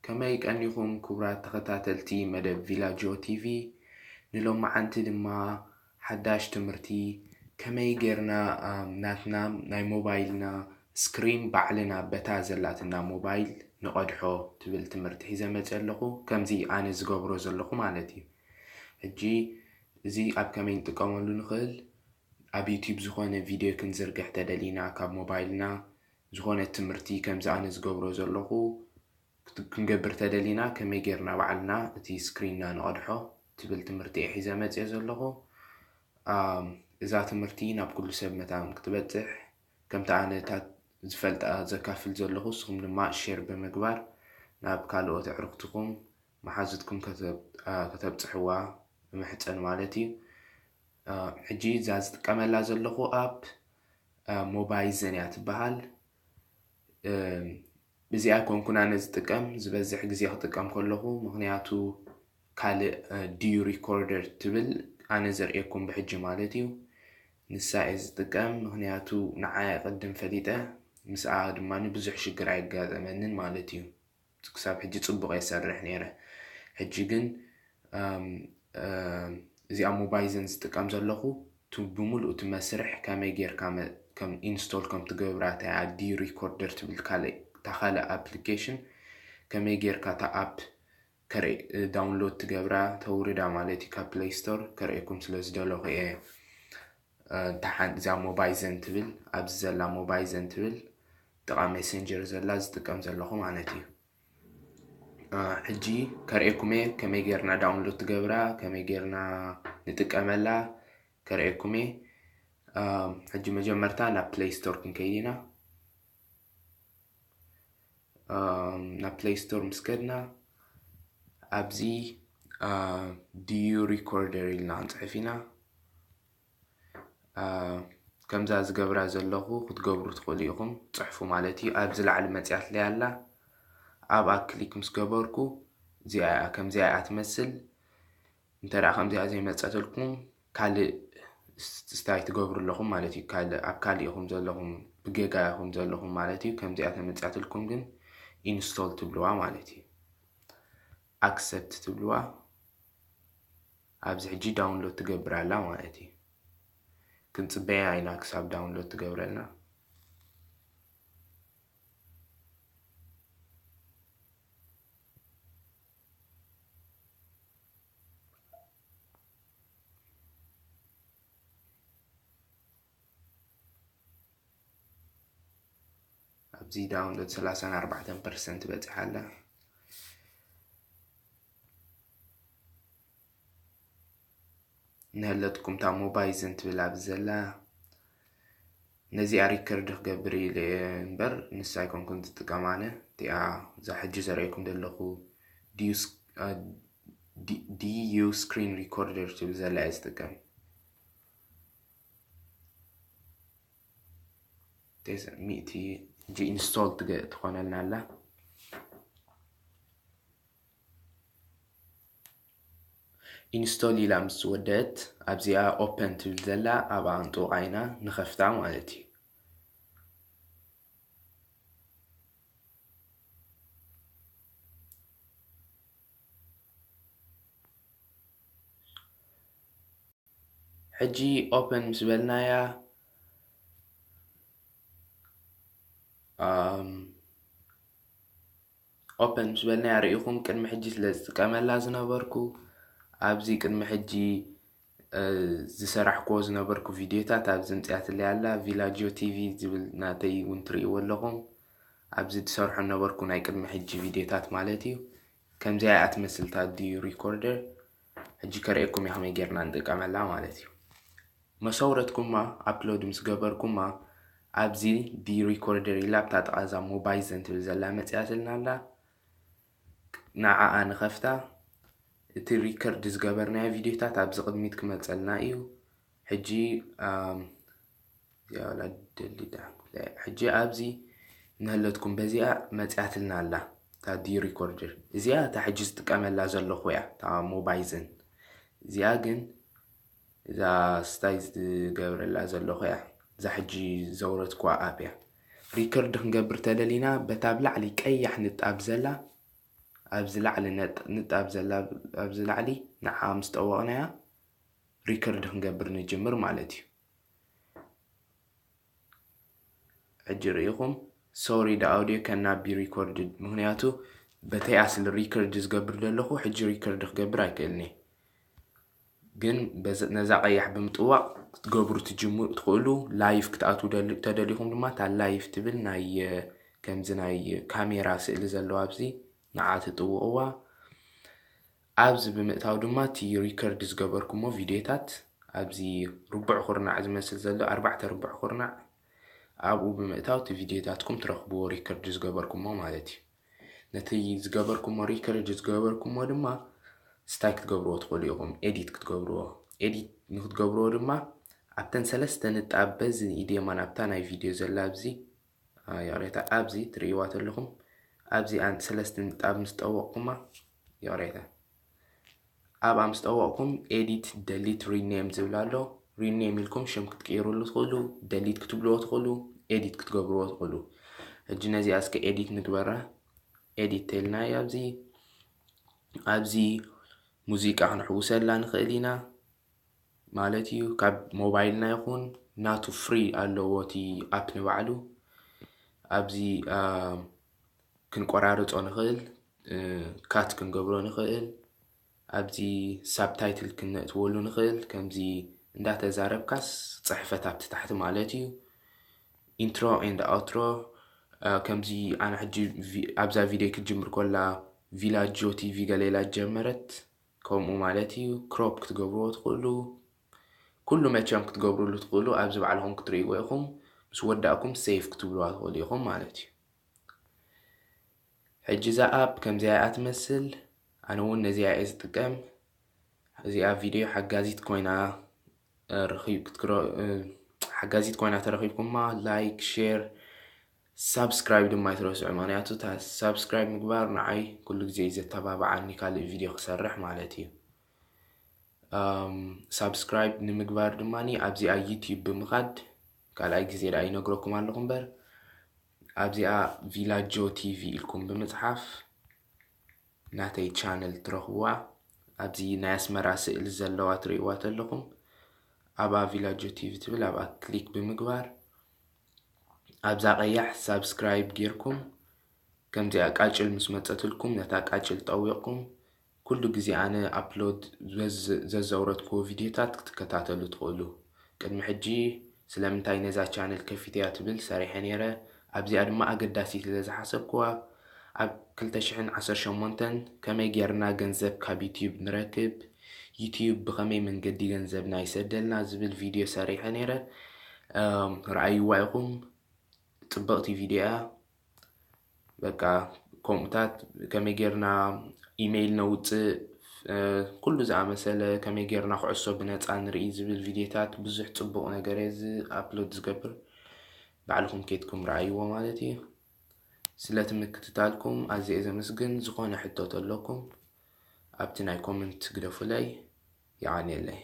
ከመይ ቀኒኹም ክቡራት ተኸታተልቲ መደብ ቪላጆ ቲቪ? ንሎማዓንቲ ድማ ሓዳሽ ትምህርቲ ከመይ ጌርና፣ ኣም፣ ናትና ናይ ሞባይልና ስክሪን ባዕልና በታ ዘላትና ሞባይል ንቐድሖ ትብል ትምህርቲ ሒዘ መጽእ ኣለኹ። ከምዚ ኣነ ዝገብሮ ዘለኹ ማለት እዩ። ሕጂ እዚ ኣብ ከመይ ንጥቀመሉ ንኽእል? ኣብ ዩቲዩብ ዝኾነ ቪድዮ ክንዝርግሕ ተደሊና ካብ ሞባይልና ዝኾነ ትምህርቲ ከምዚ ኣነ ዝገብሮ ዘለኹ ክት-፣ ክንገብር ተደሊና ከመይ ጌርና ባዕልና እቲ ስክሪንና ንቐድሖ ትብል ትምህርቲ እየ ሒዘ መጽእ ዘለኹ። ኣም፣ እዛ ትምህርቲ ናብ ኩሉ ሰብ መታን ክትበጽሕ ከምቲ ኣነ እታ ዝፈልጣ ዘካፍል ዘለኹ ንስኹም ድማ ሼር ብምግባር ናብ ካልኦት ኣዕሩኽትኩም መሓዙትኩም ከተብ-፣ ኣ፣ ከተብጽሕዋ እምሕጸን ማለት እዩ። ኣ፣ ሕጂ እዛ ዝጥቀመላ ዘለኹ ኣፕ፣ ኣ፣ ሞባይዘን እያ ትበሃል። እም፣ እዚኣ ኮንኩን ኣነ ዝጥቀም፣ ዝበዝሕ ግዜ ክጥቀም ከለኹ፣ ምኽንያቱ ካልእ፣ እ፣ ዲዩ ሪኮርደር ትብል ኣነ ዘርእየኩም ብሕጂ ማለት እዩ። ንሳ እየ ዝጥቀም፣ ምኽንያቱ ንዓይ ቅድም ፈሊጠ፣ ምስኣ ድማ ብዙሕ ሽግር ኣየጋጠመንን ማለት እዩ። ክሳብ ሕጂ ጽቡቕ እየ ዝሰርሕ ነይረ። ሕጂ ግን፣ እም፣ እም፣ እዚኣ ሞባይዘን ዝጥቀም ዘለኹ፣ ቱ-፣ ብምሉእ እቲ መስርሕ ከመይ ጌርካ መ-፣ ከም ኢንስቶል ከም ትገብራ፣ እታ ዲ ሪኮርደር ትብል ካልእ፣ እታ ካልእ ኣፕሊኬሽን ከመይ ጌርካ እታ ኣፕ ከርኢ-፣ ዳውንሎድ ትገብራ፣ ተውርዳ ማለት እዩ ካብ ፕለይ ስቶር፣ ከርእየኩም ስለ ዝደለኹ እየ። እ፣ እታ ሓን-፣ እዛ ሞባይዘን ትብል፣ ኣብዚ ዘላ ሞባይዘን ትብል፣ ጥቓ ሜሴንጀር ዘላ ዝጥቀም ዘለኹ ማለት እዩ። እ፣ ሕጂ ከርእየኩም እየ ከመይ ጌርና ዳውንሎድ ትገብራ፣ ከመይ ጌርና ንጥቀመላ ከርእየኩም እየ። እ፣ ሕጂ መጀመርታ ናብ ፕለይ ስቶር ክንከይድ ኢና። እ፣ ናብ ፕለይ ስቶር ምስ ከድና ኣብዚ፣ እ፣ ዲዩ ሪኮርደር ኢልና ክንጽሕፍ ኢና። እ፣ ከምዛ ዝገብራ ዘለኹ ክትገብሩ ትኽእሉ ኢኹም። ጽሕፉ ማለት እዩ። ኣብዚ ላዕሊ መጽያትለይ ኣላ። ኣብኣ ክሊክ ምስ ገበርኩ እዚኣ እያ፣ ከምዚኣ እያ ትመስል። እንተ ደኣ ከምዚኣ ዘይመጸትልኩም ካልእ ስ-፣ ስታይ ትገብሩ ኣለኹም ማለት እዩ። ካልእ፣ ኣብ ካልእ ኢኹም ዘለኹም፣ ብጌጋ ኢኹም ዘለኹም ማለት እዩ። ከምዚኣ ተመጽያትልኩም ግን ኢንስቶል ትብልዋ ማለት እዩ። ኣክሰፕት ትብልዋ። ኣብዚ ሕጂ ዳውንሎድ ትገብር ኣላ ማለት እዩ። ክንጽበያ ኢና ክሳብ ዳውንሎድ ትገብረልና። ኣብዚ ዳውንሎድ ሰላሳን ኣርባዕተን ፐርሰንት በጺሓ ኣላ። ንሃለትኩም እታ ሞባይዘን ትብል ኣብዚ ዘላ ነዚኣ ሪከርድ ክገብር ኢለ እየ እምበር ንሳ ኣይኮንኩን ዝጥቀም ኣነ። እቲኣ እዛ ሕጂ ዘርእየኩም ዘለኹ ዲዩ ስ-፣ ኣ፣ ዲ-፣ ዲዩ ስክሪን ሪኮርደር ትብል ዘላ እየ ዝጥቀም። ቴስ-፣ ሚእቲ ሕጂ ኢንስቶል ትገ-፣ ትኾነልና ኣላ። ኢንስቶል ኢላ ምስ ወደት ኣብዚኣ ኦፐን ትብል ዘላ ኣብኣ እንጥውቓ ኢና ንኸፍታ ማለት እዩ። ሕጂ ኦፐን ምስ በልናያ፣ ኣም፣ ኦፐን ምስ በልናያ ርኢኹም ቅድሚ ሕጂ ስለ ዝጥቀመላ ዝነበርኩ ኣብዚ ቅድሚ ሕጂ፣ እ፣ ዝሰራሕክዎ ዝነበርኩ ቪድዮታት ኣብዚ ምጽኣትለይ ኣላ። ቪላጆ ቲቪ ዝብል ናተይ እውን ትርእይዎ ኣለኹም። ኣብዚ ዝሰርሖ ነበርኩ ናይ ቅድሚ ሕጂ ቪድዮታት ማለት እዩ። ከምዚኣ እያ ትመስል እታ ዲ ሪኮርደር። ሕጂ ከርእየኩም እየ ከመይ ጌርና ንጥቀመላ ማለት እዩ። መሰውረትኩማ ኣፕሎድ ምስ ገበርኩማ ኣብዚ ዲ ሪኮርደር ኢላ ኣብታ ጥቓ እዛ ሞባይዘን ትብል ዘላ መጽኣትልና ኣላ። ንዓኣ ንኸፍታ። እቲ ሪከርድ ዝገበርናዮ ቪድዮታት ኣብዚ ቅድሚት ክመጸልና እዩ። ሕጂ፣ ኣም፣ ያላ ደሊዳ። ሕጂ ኣብዚ ንሃለትኩም በዚኣ መጽኣትልና ኣላ፣ እታ ዲ ሪኮርደር። እዚኣ እታ ሕጂ ዝጥቀመላ ዘለኹ እያ፣ እታ ሞባይዘን። እዚኣ ግን እዛ ስታይ ዝገብረላ ዘለኹ እያ፣ እዛ ሕጂ ዘውረድኩዋ ኣፕ እያ። ሪከርድ ክንገብር ተደሊና በታ ኣብ ላዕሊ ቀያሕ ንጣብ ዘላ ኣብዚ ላዕሊ ነጥ- ንጣብ ዘላ ኣብዚ ላዕሊ ንዓ ምስ ጠወቕናያ ሪከርድ ክንገብር ንጅምር ማለት እዩ። ሕጂ ርኢኹም sorry the audio cannot be recorded፣ ምክንያቱ በተይ ኣስሊ ሪከርድ ዝገብር ዘለኹ ሕጂ ሪከርድ ክገብር ኣይክእልኒ። ግን በዚ- ነዛ ቀያሕ ብምጥዋቕ ክትገብሩ ትጅምሩ ትኽእሉ። ላይቭ ክትኣትዉ ደል- ተደሊኹም ድማ እታ ላይቭ ትብል ናይ ከምዚ ናይ ካሜራ ስእሊ ዘለዋ ኣብዚ ንዓ ትጥውቕዋ። ኣብዚ ብምእታው ድማ እቲ ሪከርድ ዝገበርኩሞ ቪድዮታት ኣብዚ ርቡዕ ኩርናዕ ዝመስል ዘሎ ኣርባዕተ ርቡዕ ኩርናዕ ኣብኡ ብምእታው እቲ ቪድዮታትኩም ትረኽብዎ ሪከርድ ዝገበርኩሞ ማለት እዩ። ነቲ ዝገበርኩሞ ሪከርድ ዝገበርኩሞ ድማ ስታይ ክትገብርዎ ትኽእሉ ኢኹም። ኤዲት ክትገብርዎ ኤዲት ንክትገብርዎ ድማ ኣብተን ሰለስተ ንጣብ በዚ ኢድየማ ናብታ ናይ ቪድዮ ዘላ ኣብዚ ይቕሬታ ኣብዚ ትርእይዋ ዘለኹም ኣብዚ ሰለስተ ንጣብ ምስ ጠወቕኩማ ይቕሬታ ኣብኣ ምስ ጠወቕኩም ኤዲት ደሊት ሪኔም ዝብል ኣሎ። ሪኔም ኢልኩም ሽም ክትቅይሩሉ ትኽእሉ፣ ደሊት ክትብልዎ ትኽእሉ፣ ኤዲት ክትገብርዎ ትኽእሉ። ሕጂ ነዚኣ እስከ ኤዲት ንግበራ። ኤዲት ተልናዮ ኣብዚ ኣብዚ ሙዚቃ ክንሕውሰላ ንኽእል ኢና ማለት እዩ። ካብ ሞባይልና ይኹን ናቱ ፍሪ ኣለዎ እቲ ኣፕ ንባዕሉ ኣብዚ ክንቆራርጾ ንኽእል፣ ካት ክንገብሮ ንኽእል፣ ኣብዚ ሳብታይትል ክነእትወሉ ንኽእል። ከምዚ እንዳተዛረብካስ ጽሕፈት ኣብቲ ታሕቲ ማለት እዩ። ኢንትሮ ኤንድ ኣውትሮ ከምዚ ኣነ ሕጂ ኣብዛ ቪድዮ ክትጅምር ኮላ ቪላጆ ቲቪ ገሌላ ጀመረት ከምኡ ማለት እዩ። ክሮፕ ክትገብርዎ ትኽእሉ ኩሉ መቸም ክትገብርሉ ትኽእሉ ኣብዚ ባዕልኹም ክትርእይዎ ኢኹም። ምስ ወዳእኩም ሴቭ ክትብልዋ ትኽእሉ ኢኹም ማለት እዩ። ሕጂ እዛ ኣፕ ከምዚኣ እያ ትመስል። ኣነ እውን ነዚኣ እየ ዝጥቀም። እዚኣ ቪድዮ ሓጋዚት ኮይና ሓጋዚት ኮይና ተረኺብኩማ ላይክ፣ ሼር፣ ሳብስክራይብ ድማ ኣይትረስዑ። ምክንያቱ እታ ሳብስክራይብ ምግባር ንዓይ ኩሉ ግዜ እዩ ዘተባብዓኒ ካልእ ቪድዮ ክሰርሕ ማለት እዩ። ሳብስክራይብ ንምግባር ድማ ኣብዚኣ ዩቲዩብ ብምኻድ ካልኣይ ግዜ ደኣ ይነግረኩም ኣለኹ እምበር ኣብዚኣ ቪላጆ ቲቪ ኢልኩም ብምፅሓፍ ናተይ ቻነል ትረኽብዋ። ኣብዚ ናይ ኣስመራ ስእሊ ዘለዋ ትርእይዋ ተለኹም ኣብኣ ቪላጆ ቲቪ ትብል ኣብኣ ክሊክ ብምግባር ኣብዛ ቀያሕ ሳብስክራይብ ጌርኩም ከምዚኣ ቃጭል ምስ መፀትልኩም ነታ ቃጭል ጠዊቕኩም ኩሉ ግዜ ኣነ ኣፕሎድ ዘዘውረድክዎ ቪድዮታት ክትከታተሉ ትኽእሉ። ቅድሚ ሕጂ ስለምንታይ ነዛ ቻነል ከፊተያ ትብል ሰሪሐ ነይረ። ኣብዚኣ ድማ ኣገዳሲት ኢለ ዝሓሰብክዋ ኣብ ክልተ ሽሕን ዓሰርተ ሸሞንተን ከመይ ጌርና ገንዘብ ካብ ዩትዩብ ንረክብ፣ ዩትዩብ ብኸመይ መንገዲ ገንዘብና ይሰደልና ዝብል ቪድዮ ሰሪሐ ነይረ። ረኣይዋ ኢኹም። ፅብቕቲ ቪድዮ እያ። በቃ ከምኡታት ከመይ ጌርና ኢሜይል ነውፅእ ኩሉ ዝኣመሰለ ከመይ ጌርና ኩዕሶ ብነፃ ንርኢ ዝብል ቪድዮታት ብዙሕ ፅቡቕ ነገር እየ እዚ ኣፕሎድ ዝገብር። ባዕልኹም ኬድኩም ረኣይዎ ማለት እዩ። ስለ ትምክትታልኩም ኣዝየ ዘመስግን። ዝኾነ ሕቶ ተለኩም ኣብቲ ናይ ኮመንት ግደፉለይ። የቐንየለይ።